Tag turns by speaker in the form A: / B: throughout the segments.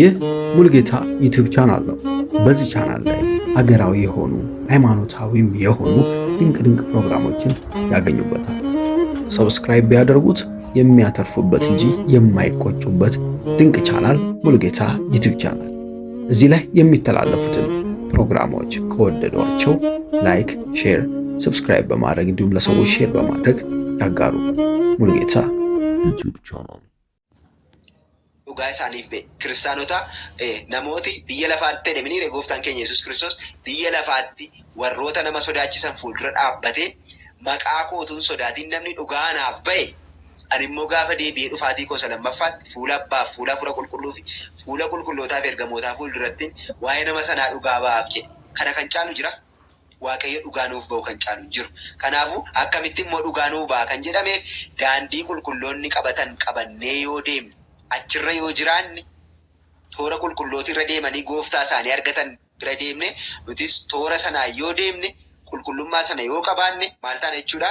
A: ይህ ሙሉጌታ ዩቲዩብ ቻናል ነው። በዚህ ቻናል ላይ አገራዊ የሆኑ ሃይማኖታዊም የሆኑ ድንቅ ድንቅ ፕሮግራሞችን ያገኙበታል። Subscribe ቢያደርጉት የሚያተርፉበት እንጂ የማይቆጩበት ድንቅ ቻናል ሙሉጌታ ዩቲዩብ ቻናል። እዚህ ላይ የሚተላለፉትን ፕሮግራሞች ከወደዷቸው like፣ share፣ subscribe በማድረግ እንዲሁም ለሰዎች share በማድረግ ያጋሩ። ሙሉጌታ ዩቲዩብ ቻናል።
B: Dhugaa isaaniif ba'e. Kiristaanota namooti biyya lafaatti ta'e miniire gooftaan keenya Yesuus Kiristoos biyya lafaatti warroota nama sodaachisan fuuldura dhaabbatee maqaa kootuun sodaatiin namni dhugaa naaf ba'e ani immoo gaafa deebi'ee dhufaatii koo isa lammaffaatti fuula abbaaf fuula hafuura qulqulluu fi fuula qulqullootaa fi ergamootaa fuuldurattiin waa'ee nama sanaa dhugaa ba'aaf jedhe. Kana kan caalu jira? Waaqayyo dhugaa nuuf ba'u kan caalu hin jiru. Kanaafuu akkamitti immoo dhugaa nuu ba'a kan jedhameef daandii qulqulloonni qabatan qabannee yoo deemne achirra yoo jiraanne toora qulqullooti irra deemanii gooftaa isaanii argatan bira deemne nutis toora sanaa yoo deemne qulqullummaa sana yoo qabaanne maal taana jechuudha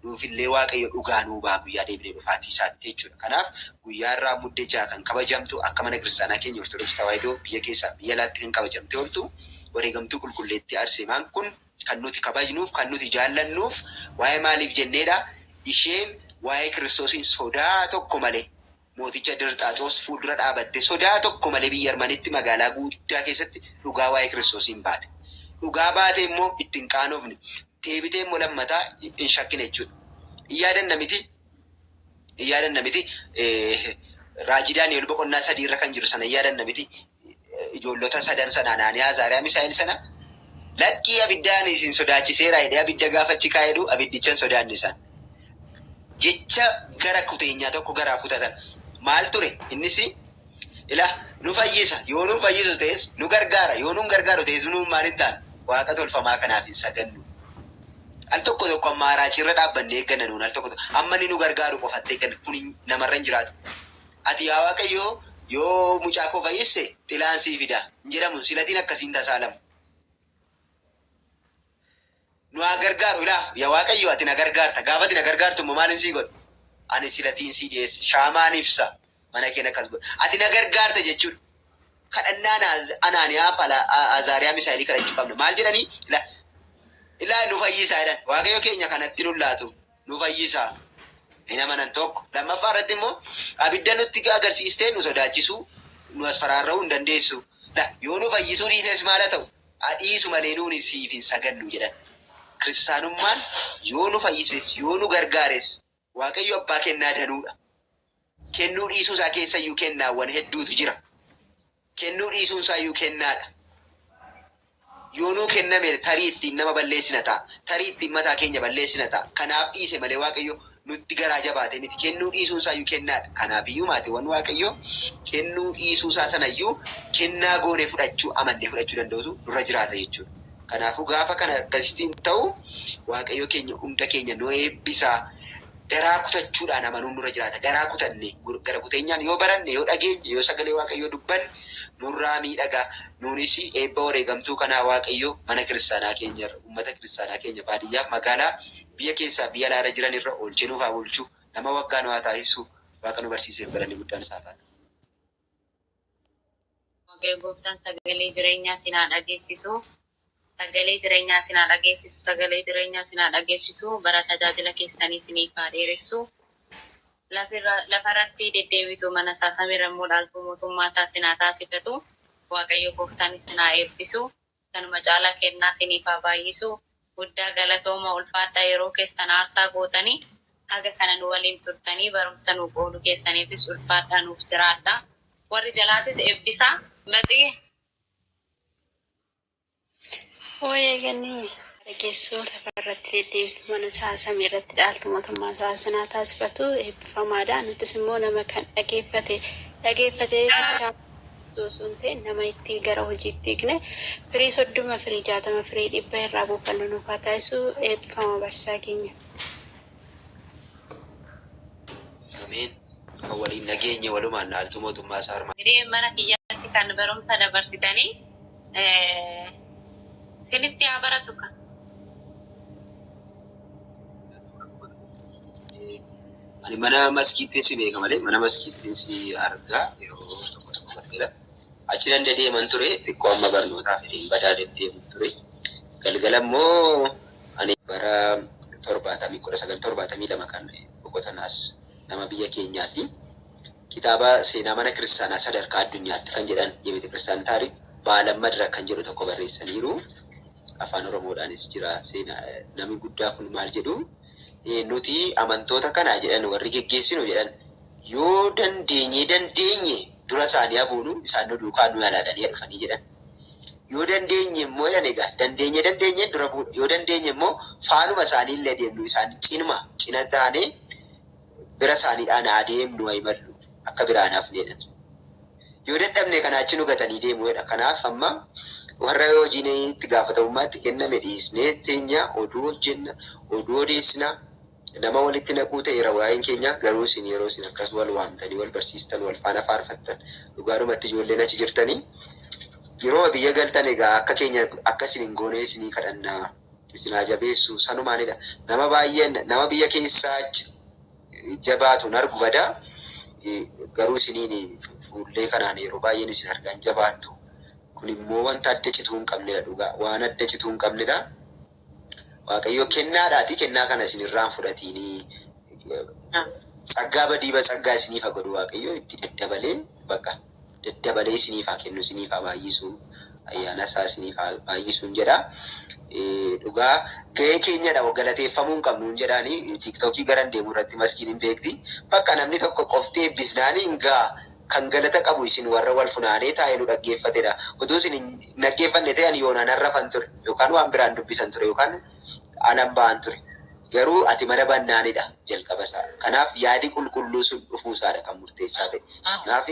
B: nuufillee Waaqayyo dhugaa nuu ba'a guyyaa deebinee dhufaatii isaatti jechuudha. Kanaaf guyyaa irraa Mudde 6 kan kabajamtu akka mana kiristaanaa keenya Ortodoksii Tawaahidoo biyya keessaa biyya alaatti kan kabajamtee ooltu wareegamtuu qulqulleettii Arseemaan kun kan nuti kabajnuuf kan nuti jaallannuuf waa'ee maaliif jenneedha isheen waa'ee Kiristoosiin sodaa tokko malee mooticha Dirxaaxoos fuuldura dhaabattee sodaa tokko malee biyya Armanitti magaalaa guddaa keessatti dhugaa waa'ee Kiristoosiin baate. Dhugaa baatee immoo itti hin qaanofne. Deebitee immoo lammataa hin shakkine jechuudha. Hin yaadanna miti? Hin yaadanna miti? Raajii Daani'el boqonnaa 3 irra kan jiru sana hin yaadanna miti? Ijoollota sadan sana Anaaniyaa, Azaariyaa, Misaa'el sana lakkii abiddaan isin sodaachiseera jedhee abidda gaafa achi kaa'edhu abiddicha hin sodaanne isaan. Jecha gara kuteenyaa tokko garaa kutatan. Maal ture innis? Ilaa nu fayyisa yoo nu fayyisu ta'es nu gargaara yoo nu gargaaru ta'es nu maal hin taanu waaqa tolfamaa kanaaf hin sagannu. Al tokko tokko amma haraacii irra dhaabbannee eegganna nuun al tokko tokko amma inni nu gargaaru qofatti eegganna kun namarra hin jiraatu. Ati yaa Waaqayyo yoo mucaa koo fayyiste xilaan sii fida hin jedhamu silatiin akkasiin tasaalamu. Nu haa gargaaru ilaa yaa Waaqayyo ati na gargaarta gaafa ati na gargaartu immoo maalin sii godha ani silatiin sii dhiyeessa shaamaan ibsa mana keen akkas godha ati na gargaarta jechuudha. Kadhannaan Anaaniyaa fi Azaariyaa Misaa'elii kadhachuu qabna. Maal jedhanii? Ilaa ilaa nu fayyisaa jedhan. Waaqayyo keenya kanatti nu laatu nu fayyisaa. Hin amanan tokko. Lammaffaa irratti immoo abidda nutti agarsiistee nu sodaachisuu nu asfaraarra'uu hin dandeessu. Yoo nu fayyisuu dhiises maal haa ta'u? Haa dhiisu malee nuuni siif hin sagannu jedhan. Kiristaanummaan yoo nu fayyises, yoo nu gargaares, Waaqayyo abbaa kennaa danuudha. Kennuu dhiisuu isaa keessa iyyuu kennaawwan hedduutu jira. Kennuu dhiisuun isaa iyyuu kennaadha. Yoo nuu kenname tarii ittiin nama balleessina ta'a. Tarii ittiin mataa keenya balleessina ta'a. Kanaaf dhiise malee Waaqayyo nutti garaa jabaate miti. Kennuu dhiisuun isaa iyyuu kennaadha. Kanaaf iyyuu maatiiwwan Waaqayyoo kennuu dhiisuu isaa sana iyyuu kennaa goonee fudhachuu, amannee fudhachuu danda'utu nurra jiraata jechuudha. Kanaafuu gaafa kana akkasittiin ta'u Waaqayyo keenya hunda keenya nu eebbisa. Garaa kutachuudhaan amanuun nurra jiraata. Garaa kutannee, gara kuteenyaan yoo baranne, yoo dhageenye, yoo sagalee Waaqayyoo dubbanne nurraa miidhaga. Nuunis eebba wareegamtuu kanaa Waaqayyo mana kiristaanaa keenya irra, uummata kiristaanaa keenya baadiyyaaf magaalaa biyya keessaa biyya alaa irra jiran irra oolchee nuuf haa bulchu. Nama waggaa nu haa taasisu. Waaqa nu barsiiseef galanni guddaan isaaf haa ta'u.
C: Waaqayyo gooftaan sagalee jireenyaa sin haa dhageessisu. Sagalee jireenyaa sin haa dhageessisu. Sagalee jireenyaa sin haa dhageessisu. Bara tajaajila keessanii siniif haa dheeressu. Lafarratti deddeebitu mana isaa samiirra immoo dhaaltuu mootummaa isaa sin haa taasifatu. Waaqayyo gooftaan isin haa eebbisu. Kanuma caalaa kennaa siniif haa baay'isu. Guddaa galatooma ulfaadhaa yeroo keessan aarsaa gootanii haga kana nu waliin turtanii barumsa nuu qooduu keessaniifis ulfaadhaa nuuf jiraadhaa. Warri jalaatis eebbisaa. Maxiye.
D: Ooyee gannii dhageessuu lafa irratti deddeebitu mana isaa samii irratti dhaaltu mootummaa isaa sinaa taasifatu eebbifamaadha. Nutis immoo nama kan dhageeffate dhageeffatee bichaa osoo hin ta'in nama itti gara hojiitti hiikne firii 30 firii 60 firii 100 irraa buufannu nuuf haa taasisu eebbifama barsiisaa keenya.
B: Ameen. Kan waliin dhageenye walumaan dhaaltuu mootummaa isaa hirmaanna.
C: Ingidihi mana kiyyatti kan barumsa dabarsitanii sinitti haa baratu ka.
B: Ani mana maskiittiin si beeka malee mana maskiittiin si argaa yeroo tokko tokko barteedha. Achi dandeeman ture xiqqoo amma barnootaaf fedhiin badaa deddeemu ture. Galgala immoo ani bara 1972 kan boqotanaas nama biyya keenyaati. Kitaaba seenaa mana kiristaanaa sadarkaa addunyaatti kan jedhan የቤተ ክርስቲያን ታሪክ በዓለም መድረክ kan jedhu tokko barreessaniiru. Afaan Oromoodhaanis jira. Seenaa namni guddaa kun maal jedhu, nuti amantoota kana jedhan, warri geggeessinu jedhan, yoo dandeenye dandeenye dura isaanii abuunu, isaan nu duukaa nu yalaadhanii dhufanii jedhan. Yoo dandeenye immoo jedhan, egaa dandeenye dandeenye dura bu'u, yoo dandeenye immoo faanuma isaanii illee deemnu, isaan cinuma cina taanee bira isaaniidhaan adeemnu haa akka biraan hafne jedhan. Yoo dadhabne kanaa achi nu gatanii deemu jedha. Kanaaf amma warra hojiin itti gaafatamummaa itti kenname dhiisnee teenya oduu hojjenna, oduu odeessina, nama walitti naquu ta'eera waa'een keenya. Garuu isin yeroo isin akkas wal waamtanii wal barsiistan, wal faana faarfattan, dhugaadhumatti ijoolleen achi jirtanii yeroo biyya galtan egaa akka keenya akka isin hin goone isinii kadhannaa, isin haa jabeessu sanumaanidha. Nama baay'een nama biyya keessaa jabaatu hin argu badaa, garuu isiniin fuullee kanaan yeroo baay'een isin argaan jabaattu. Kun immoo wanta adda cituu hin qabnedha, dhugaa waan adda cituu hin qabnedha. Waaqayyo kennaadhaati, kennaa kana isin irraan fudhatiinii ጸጋ በዲበ ጸጋ isiniif haa godhu. Waaqayyo itti daddabalee, bakka daddabalee isiniif haa kennu, isiniif haa baay'isu, ayyaana isaa isiniif haa baay'isuun jedha. Dhugaa gahee keenyadha, galateeffamuu hin qabnu jedhaani. Tiiktookii garan deemu irratti maskiin hin beekti. Bakka namni tokko qoftee eebbisnaanii hin ga'a. Kan galata qabu isin warra wal funaanee taa'ee nu dhaggeeffatedha. Utuu isin hin dhaggeeffanne ta'e ani yoonaan arrafan ture yookaan waan biraan dubbisan ture yookaan alan ba'an ture. Garuu ati mana bannaanidha jalqaba isaa. Kanaaf yaadi qulqulluu sun dhufuusaadha kan murteessaa ta'e. Kanaaf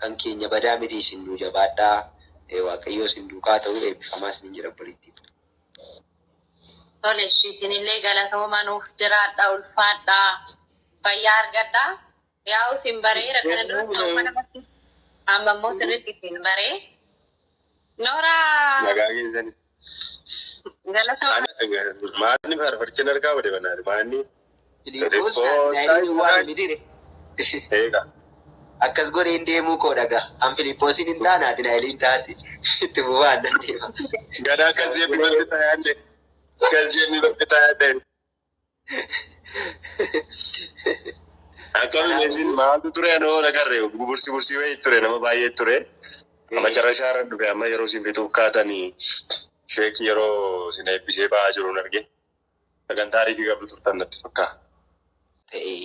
B: kan keenya badaa miti, isin nuu jabaadhaa. Waaqayyoo isin duukaa ta'uu, eebbifamaa isin jedha obboleettii.
C: Tole, isinillee galatooma, nuuf jiraadha, ulfaadha, fayyaa argadha. Yaa'u isin bareera kana dura ta'uu namatti amma immoo sirriitti isin baree. Noora.
E: Nagaa keessani.
C: Galatooma.
E: Maanni faarfachin argaa bade banaani maanni.
B: Filiippoos Naatinaa'eliin waan miti.
E: Eega.
B: Akkas godheen deemuu koo dhagaa. An Filiippoosiin hin ta'a, Naatinaa'eliin taati. Itti fufaan nan deema.
E: Gadaa ከዚህ የሚበልጥ ታያለህ። ከዚህ የሚበልጥ ታያለህ። Akkamiin isin maaltu ture? Anoo nagarre bursi bursii wayii ture, nama baay'ee ture. Amma carrashaa irra dhufe, amma yeroo isin fixuuf kaatanii sheekii yeroo isin eebbisee ba'aa jiru arge. Sagantaa ariifii qabdu turtan natti fakkaata.
B: Ta'e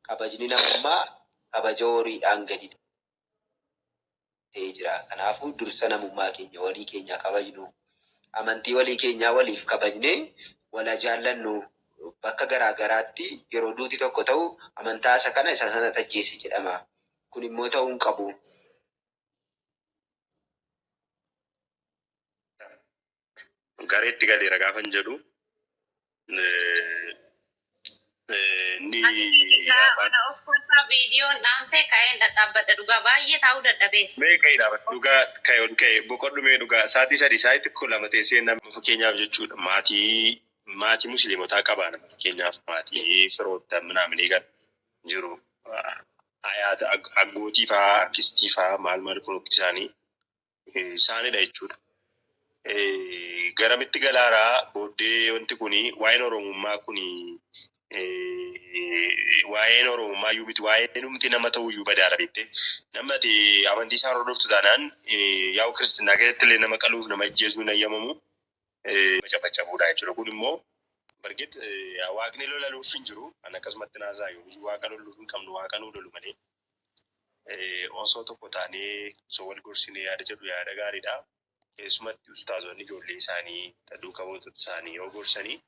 B: kabajni namummaa kabaja horiidhaan gadi ta'ee jira. Kanaafuu dursa namummaa keenya walii keenyaa kabajnu. Amantii walii keenyaa waliif kabajnee wala jaallannu. Bakka garaa garaatti yeroo duuti tokko ta'u amantaa isa kana isa sana tajjeese jedhama. Kun immoo ta'uu hin qabu.
E: Gareetti galeera gaafan jedhu inni
C: Ani uffata viidiyoon dhaamsee ka'een dhadhaabbadha, dhugaa baay'ee taa'uu dadhabee.
E: Mee ka'ee dhaabadhu, dhugaa ka'e, ol ka'e, boqodhu. Mee dhugaa sa'aatii 3, sa'aatii 1, 2 teessee nama fakkeenyaaf jechuudha, maatii musliimotaa qabaa, nama fakkeenyaaf maatii firoottan minaaminii kan jiru, ayaata aggootii fa'aa, akkistii fa'aa, maal maal kun isaanii isaanidha jechuudha. Garamitti galaaraa booddee wanti kuni waa'een Oromummaa kuni, waa'een Oromummaa iyyuu miti, waa'een numti nama ta'uu iyyuu badaara beektee. Namni ati amantii isaa hordoftu taanaan, yaa'u kiristinaa keessatti illee nama qaluuf nama ajjeesuu hin ayyamamu, cafacafuudha jechuudha. Kun immoo bargit waaqni lolaluuf hin jiru. Kan akkasumatti naasaa yoo waaqa lolluuf hin qabnu, waaqa nuu lolu malee. Osoo tokko taanee, osoo wal gorsinee yaada jedhu yaada gaariidha. Keessumatti ustaazonni ijoollee isaanii, duuka buutota isaanii yoo gorsanii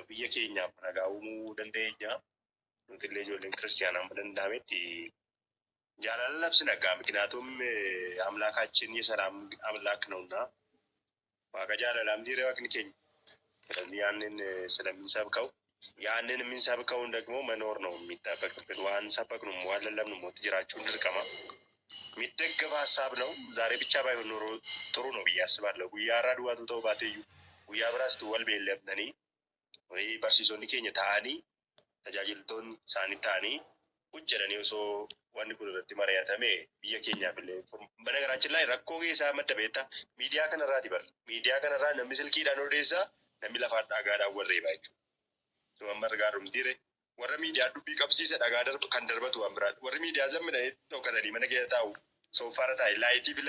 E: biyya keenyaaf nagaa uumuu dandeenya. Nuti illee ijoolleen kiristiyaanaa amma danda'ametti jaalala labsina gaa, ምክንያቱም አምላካችን የሰላም አምላክ ነውና waaqa jaalalaa miti waaqni keenya. ስለዚህ ያንን ስለምንሰብከው ያንን የምንሰብከውን ደግሞ መኖር ነው የሚጠበቅብን። waan ሰበክኑ waan lallabnu mootti jiraachuun dirqama. የሚደገፍ ሀሳብ ነው። ዛሬ ብቻ ባይሆን ኖሮ ጥሩ ነው ብዬ አስባለሁ። Guyyaa har'aa duwwaatu ta'uu baateyyuu guyyaa biraas wal beellamtanii barsiisonni keenya ta'anii, tajaajiltoonni isaanii ta'anii hojjedhanii osoo Wanni kun irratti mari'atame biyya keenyaaf illee በነገራችን ላይ rakkoo keessaa madda beektaa miidiyaa kanarraati bar miidiyaa kanarraa namni silkiidhaan odeessaa, namni lafaan dhagaadhaan warreebaa jechuudha. So amma argaa dhumtiire warra miidiyaa dubbii qabsiisa dhagaa darbu kan darbatu waan biraadha. Warri miidiyaa zammidhanii dhokatanii mana keessa taa'u soofaarra taa'e laayitii fi